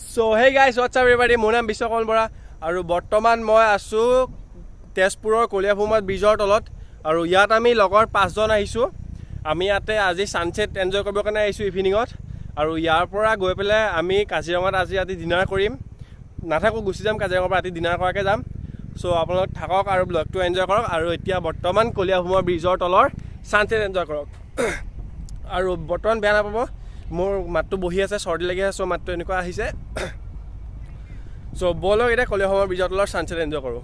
So hey guys, what's up everybody? মোৰ নাম বিশ্বকমল বৰা আৰু বৰ্তমান মই আছোঁ তেজপুৰৰ কলীয়াভোমোৰা ব্ৰিজৰ তলত। আৰু ইয়াত আমি লগৰ পাঁচজন আহিছোঁ। আমি ইয়াতে আজি ছানছেট এনজয় কৰিবৰ কাৰণে আহিছোঁ ইভিনিঙত। আৰু ইয়াৰ পৰা গৈ পেলাই আমি কাজিৰঙাত আজি ৰাতি ডিনাৰ কৰিম। নাথাকোঁ, গুচি যাম কাজিৰঙাৰ পৰা, ৰাতি ডিনাৰ কৰাকৈ যাম। চ' আপোনালোক থাকক আৰু ব্লগটো এনজয় কৰক। আৰু এতিয়া বৰ্তমান কলীয়াভোমোৰা ব্ৰিজৰ তলৰ ছানছেট এনজয় কৰক। আৰু বৰ্তমান বেয়া নাপাব, মোৰ মাতটো বহি আছে, চৰ্দি লাগি আছে, চ' মাতটো এনেকুৱা আহিছে। চ' ব'লক, এতিয়া কলীয়াভোমোৰা ব্ৰিজৰ তলৰ ছানছেট এনজয় কৰোঁ।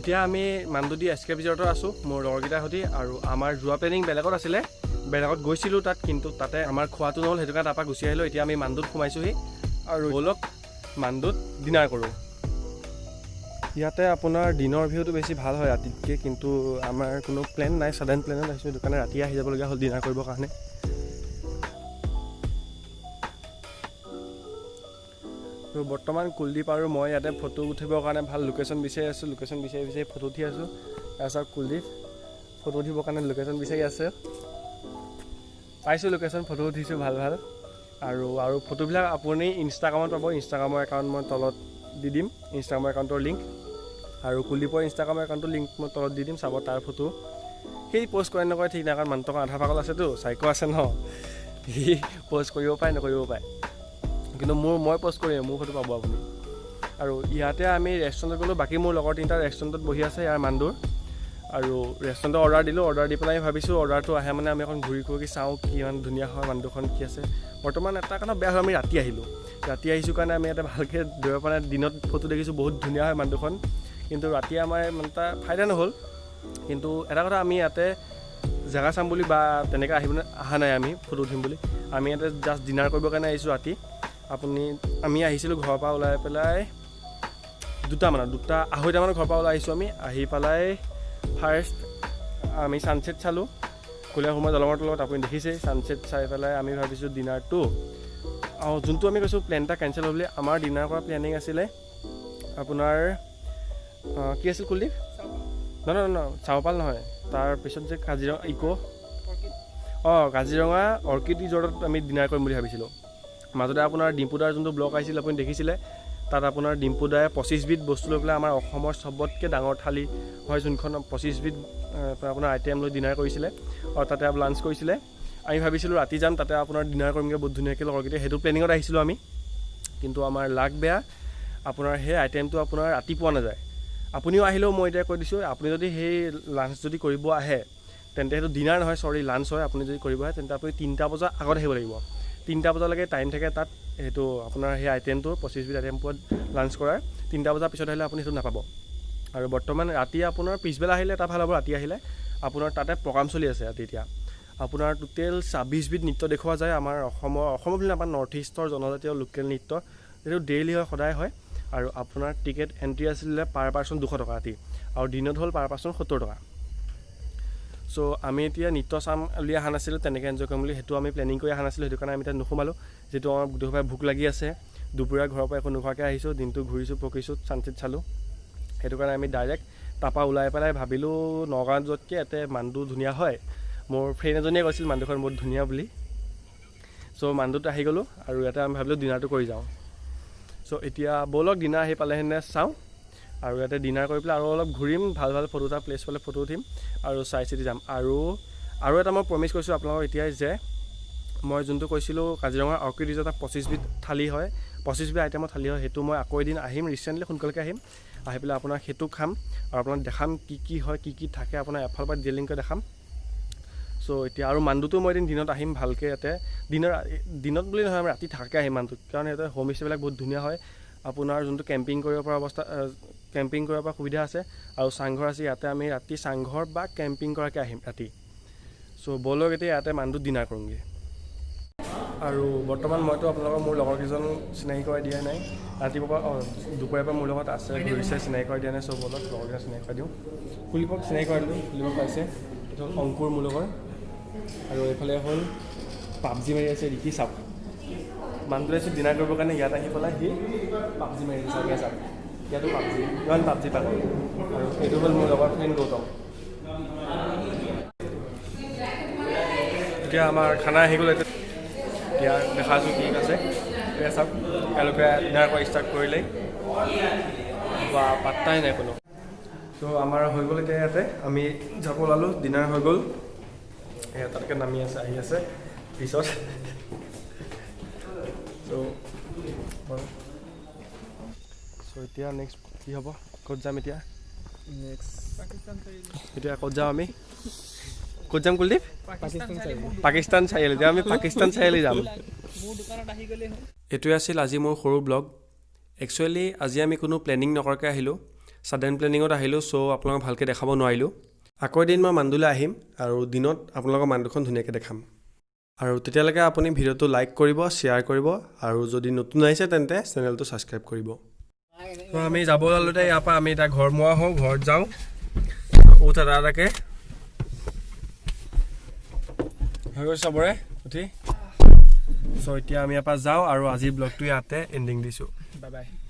এতিয়া আমি মাণ্ডুদি এছ কে ৰিজৰ্টত আছোঁ মোৰ লগৰকেইটাৰ সৈতে। আৰু আমাৰ যোৱা প্লেনিং বেলেগত আছিলে, বেলেগত গৈছিলোঁ তাত, কিন্তু তাতে আমাৰ খোৱাটো নহ'ল, সেইটো কাৰণে তাৰপৰা গুচি আহিলোঁ। এতিয়া আমি মাণ্ডুত সোমাইছোঁহি আৰু ব'লক, মাণ্ডুত ডিনাৰ কৰোঁ। ইয়াতে আপোনাৰ দিনৰ ভিউটো বেছি ভাল হয় ৰাতিতকৈ, কিন্তু আমাৰ কোনো প্লেন নাই, ছাডেন প্লেনত আহিছোঁ, সেইটো কাৰণে ৰাতি আহি যাবলগীয়া হ'ল ডিনাৰ কৰিবৰ কাৰণে। আৰু বৰ্তমান কুলদীপ আৰু মই ইয়াতে ফটো উঠিবৰ কাৰণে ভাল লোকেশ্যন বিচাৰি আছোঁ। লোকেশ্যন বিচাৰি বিচাৰি ফটো উঠি আছোঁ। তাৰপিছত কুলদীপ ফটো উঠিবৰ কাৰণে লোকেশ্যন বিচাৰি আছে। পাইছোঁ লোকেশ্যন, ফটো উঠিছোঁ ভাল ভাল। আৰু ফটোবিলাক আপুনি ইনষ্টাগ্ৰামত পাব। ইনষ্টাগ্ৰামৰ একাউণ্ট মই তলত দি দিম, ইনষ্টাগ্ৰামৰ একাউণ্টৰ লিংক। আৰু কুলদীপৰ ইনষ্টাগ্ৰামৰ একাউণ্টৰ লিংক মই তলত দি দিম, চাব। তাৰ ফটো সেই প'ষ্ট কৰে নকৰে ঠিক নাই, কাৰণ মানুহটো আধা পাগল আছেতো, চাইকো আছে ন, সি প'ষ্ট কৰিব পাৰে, নকৰিব পাৰে। কিন্তু মই প'ষ্ট কৰিম, মোৰ ফটো পাব আপুনি। আৰু ইয়াতে আমি ৰেষ্টুৰেণ্টত গ'লোঁ। বাকী মোৰ লগৰ তিনিটা ৰেষ্টুৰেণ্টত বহি আছে ইয়াৰ মাণ্ডুৰ। আৰু ৰেষ্টুৰেণ্টত অৰ্ডাৰ দিলোঁ। অৰ্ডাৰ দি পেলাই আমি ভাবিছোঁ অৰ্ডাৰটো আহে মানে আমি অকণ ঘূৰি ফুৰি চাওঁ, কিমান ধুনীয়া হয় মাণ্ডুখন, কি আছে। বৰ্তমান এটা কথা বেয়া হ'ল, আমি ৰাতি আহিলোঁ। ৰাতি আহিছোঁ কাৰণে আমি ইয়াতে ভালকৈ ধৰিব পৰা নাই। দিনত ফটো দেখিছোঁ, বহুত ধুনীয়া হয় মাণ্ডুখন, কিন্তু ৰাতি আমাৰ ইমান এটা ফাইদা নহ'ল। কিন্তু এটা কথা, আমি ইয়াতে জেগা চাম বুলি বা তেনেকৈ আহিব অহা নাই, আমি ফটো উঠিম বুলি। আমি ইয়াতে জাষ্ট ডিনাৰ কৰিবৰ কাৰণে আহিছোঁ ৰাতি। আমি আহিছিলোঁ ঘৰৰ পৰা ওলাই পেলাই দুটামানত, দুটা আঢ়ৈটামানত ঘৰৰ পৰা ওলাই আহিছোঁ আমি। আহি পেলাই ফাৰ্ষ্ট আমি ছানছেট চালোঁ কলীয়াভোমোৰা দলঙৰ তলত, আপুনি দেখিছেই। ছানছেট চাই পেলাই আমি ভাবিছোঁ ডিনাৰটো, অঁ, যোনটো আমি কৈছোঁ প্লেন এটা কেঞ্চেল হ'ল বুলি। আমাৰ ডিনাৰ কৰা প্লেনিং আছিলে আপোনাৰ কি আছিল কুলদীপ? নহয় নহয় নহয়, চাওপাল নহয়, তাৰপিছত যে কাজিৰঙা ইক', অঁ, কাজিৰঙা অৰ্কিড ৰিজৰ্টত আমি ডিনাৰ কৰিম বুলি ভাবিছিলোঁ। মাজতে আপোনাৰ ডিম্পুদাৰ যোনটো ব্লগ আহিছিল, আপুনি দেখিছিলে, তাত আপোনাৰ ডিম্পুদাই 25বিধ বস্তু লৈ পেলাই আমাৰ অসমৰ চবতকৈ ডাঙৰ থালি হয় যোনখন, 25বিধ আপোনাৰ আইটেম লৈ ডিনাৰ কৰিছিলে আৰু তাতে লাঞ্চ কৰিছিলে। আমি ভাবিছিলোঁ ৰাতি যাম, তাতে আপোনাৰ ডিনাৰ কৰিমগৈ বহুত ধুনীয়াকৈ লগৰকেইটাই, সেইটো প্লেনিঙত আহিছিলোঁ আমি। কিন্তু আমাৰ লাক বেয়া, আপোনাৰ সেই আইটেমটো আপোনাৰ ৰাতি পোৱা নাযায়। আপুনিও আহিলেও মই এতিয়া কৈ দিছোঁ, আপুনি যদি সেই লাঞ্চ যদি কৰিব আহে, তেন্তে সেইটো ডিনাৰ নহয়, চৰি, লাঞ্চ হয়। আপুনি যদি কৰিব আহে, তেন্তে আপুনি 3টা বজাৰ আগত আহিব লাগিব। 3টা বজালৈকে টাইম থাকে তাত সেইটো আপোনাৰ সেই আইটেমটো, 25বিধ আইটেম পোৱা লাঞ্চ কৰাৰ। 3টা বজাৰ পিছত আহিলে আপুনি সেইটো নাপাব। আৰু বৰ্তমান ৰাতি আপোনাৰ পিছবেলা আহিলে এটা ভাল হ'ব। ৰাতি আহিলে আপোনাৰ তাতে প্ৰগ্ৰাম চলি আছে ৰাতি। এতিয়া আপোনাৰ টোটেল 26বিধ নৃত্য দেখুওৱা যায়, আমাৰ অসমৰ, অসমৰ বুলি নহয়, আমাৰ নৰ্থ ইষ্টৰ জনজাতীয় লোকেল নৃত্য। এইটো ডেইলি হয়, সদায় হয়। আৰু আপোনাৰ টিকেট এণ্ট্ৰি আছিলে পাৰ পাৰ্চন 200 টকা ৰাতি, আৰু দিনত হ'ল পাৰ পাৰ্চন 70 টকা। চ' আমি এতিয়া নৃত্য চাম বুলি অহা নাছিলোঁ, তেনেকৈ এনজয় কৰিম বুলি সেইটো আমি প্লেনিং কৰি অহা নাছিলোঁ। সেইটো কাৰণে আমি তাত নোসোমালোঁ, যিটো আমাৰ গোটেইসোপাই ভোক লাগি আছে। দুপৰীয়া ঘৰৰ পৰা একো নোখোৱাকৈ আহিছোঁ, দিনটো ঘূৰিছোঁ পকিছোঁ, ছানছেট চালোঁ। সেইটো কাৰণে আমি ডাইৰেক্ট তাৰপৰা ওলাই পেলাই ভাবিলোঁ নগাঁৱত যোৱাতকৈ ইয়াতে মাণ্ডু ধুনীয়া হয়। মোৰ ফ্ৰেণ্ড এজনীয়ে কৈছিল মাণ্ডুখন বহুত ধুনীয়া বুলি। চ' মাণ্ডুত আহি গ'লোঁ আৰু ইয়াতে আমি ভাবিলোঁ ডিনাৰটো কৰি যাওঁ। চ' এতিয়া ব'লক, ডিনাৰ আহি পালেহেনে চাওঁ। আৰু ইয়াতে ডিনাৰ কৰি পেলাই আৰু অলপ ঘূৰিম, ভাল ভাল ফটো এটা প্লেচ পালে ফটো উঠিম আৰু চাই চিতি যাম। আৰু এটা মই প্ৰমিছ কৰিছোঁ আপোনালোকক এতিয়াই যে মই যোনটো কৈছিলোঁ কাজিৰঙা অৰ্কিড ৰিজৰ্টত 25বিধ থালি হয়। 25বিধ আইটেমৰ থালি হয়। সেইটো মই আকৌ এদিন আহিম, ৰিচেণ্টলি সোনকালকে আহিম, আহি পেলাই আপোনাক সেইটো খাম আৰু আপোনাক দেখাম কি কি হয়, কি কি থাকে, আপোনাৰ এফালৰ পৰা ডিটেইলিংকৈ দেখাম। চ' এতিয়া আৰু মাণ্ডুটো মই এদিন দিনত আহিম ভালকৈ, ইয়াতে দিনত বুলি নহয়, আমি ৰাতি থাকাকৈ আহিম মাণ্ডুত, কাৰণ ইয়াতে হোমষ্টেবিলাক বহুত ধুনীয়া হয়। আপোনাৰ যোনটো কেম্পিং কৰিব পৰা অৱস্থা, কেম্পিং কৰিব পৰা সুবিধা আছে আৰু চাংঘৰ আছে ইয়াতে, আমি ৰাতি চাংঘৰ বা কেম্পিং কৰাকৈ আহিম ৰাতি। চ' ব'লক এতিয়া ইয়াতে মাণ্ডুত ডিনাৰ কৰোঁগৈ। আৰু বৰ্তমান মইতো আপোনালোকৰ মোৰ লগৰ কেইজন চিনাকি কৰাই দিয়া নাই, ৰাতিপুৱা দুপৰীয়াৰ পৰা মোৰ লগত আছে, ঘূৰিছে, চিনাকি কৰাই দিয়া নাই। চ' ব'লক লগৰকেইজন চিনাকি কৰাই দিওঁ। কুলদীপক চিনাকি কৰাই দিলোঁ, কুলদীপক পাইছে। এইটো হ'ল অংকুৰ মোৰ লগৰ, আৰু এইফালে হ'ল পাবজি মাৰি আছে ৰিকি। চাওক, মানুহটোৱে আহিছে ডিনাৰ কৰিবৰ কাৰণে, ইয়াত আহি পেলাই সি পাবজি মাৰি আছে। চাওক, চাওক, ইয়াতো পাবজি, ইমান পাবজি পাগল। আৰু এইটো হ'ল মোৰ লগৰ ফ্ৰেণ্ড গৌতম। এতিয়া আমাৰ খানা আহি গ'ল, এতিয়া দেখাইছোঁ কি আছে। এতিয়া চাওক, তেওঁলোকে ডিনাৰ কৰা ষ্টাৰ্ট কৰিলেই বা পাত্তাই নাই কোনো। ত' আমাৰ হৈ গ'ল, এতিয়া ইয়াতে আমি যাব ওলালোঁ, ডিনাৰ হৈ গ'ল। এয়া তাতকৈ নামি আছে, আহি আছে পিছত। চ' এতিয়া নেক্সট কি হ'ব, ক'ত যাম এতিয়া? এতিয়া ক'ত যাম আমি? ক'ত যাম কুলদীপ? পাকিস্তান চাৰিআলি। এতিয়া আমি পাকিস্তান চাৰিআলি যাম। এইটোৱে আছিল আজি মোৰ সৰু ব্লগ। একচুৱেলি আজি আমি কোনো প্লেনিং নকৰাকৈ আহিলোঁ, ছাডেন প্লেনিঙত আহিলোঁ। চ' আপোনালোকক ভালকৈ দেখাব নোৱাৰিলোঁ। আকৌ এদিন মই মাণ্ডুলৈ আহিম আৰু দিনত আপোনালোকৰ মাণ্ডুখন ধুনীয়াকৈ দেখাম। আৰু তেতিয়ালৈকে আপুনি ভিডিঅ'টো লাইক কৰিব, শ্বেয়াৰ কৰিব আৰু যদি নতুন আহিছে তেন্তে চেনেলটো ছাবস্ক্ৰাইব কৰিব। তো আমি যাব ওলালোঁ ইয়াৰ পৰা, আমি এতিয়া ঘৰমুৱা হওঁ, ঘৰত যাওঁ। উঠ এটা এটাকে হৈ গৈছে চবৰে উঠি। চ' এতিয়া আমি ইয়াৰ পৰা যাওঁ আৰু আজিৰ ব্লগটো ইয়াতে এণ্ডিং দিছোঁ। Bye bye.